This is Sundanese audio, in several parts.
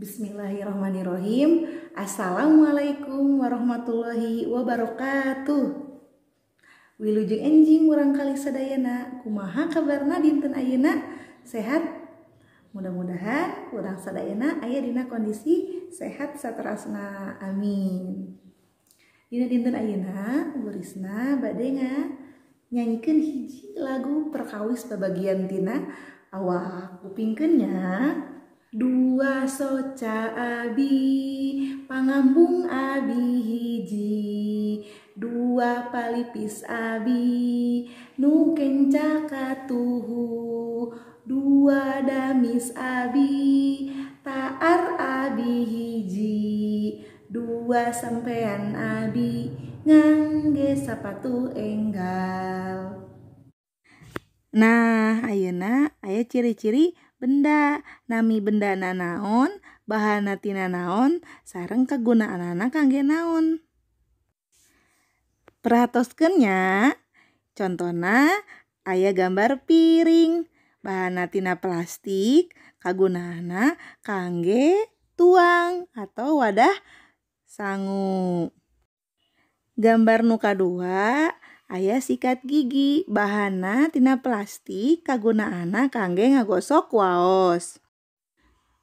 Bismillahirrahmanirrahim. Assalamualaikum warahmatullahi wabarakatuh. Wilujeng enjing murangkalih sadayana, kumaha kabarna dinten ayeuna? Sehat? Mudah-mudahan urang sadayana aya dina kondisi sehat saterasna. Amin. Dina dinten ayeuna Bu Risna bade nyanyikeun hiji lagu perkawis babagian tina awak. Kupingkeun nya. Dua soca abi pangambung abi hiji, dua palipis abi nu kenca katuhu, dua damis abi taar abi hiji, dua sampean abi ngangge sapatu enggal. Nah, ayeuna aya ciri-ciri benda, nami bendana naon, bahanna tina naon, sareng kagunaanana kangge naon. Perhatoskeun nya, contona aya gambar piring, bahanna tina plastik, kagunaanna kangge tuang atau wadah sangu. Gambar nu kadua aya sikat gigi, bahanna tina plastik, kagunaanna kangge ngagosok waos.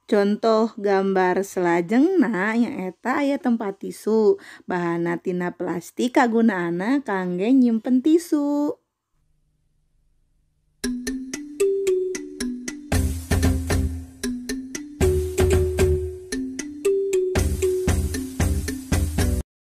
Contoh gambar salajengna nyaeta aya tempat tisu, bahanna tina plastik, kagunaanna kangge nyimpen tisu.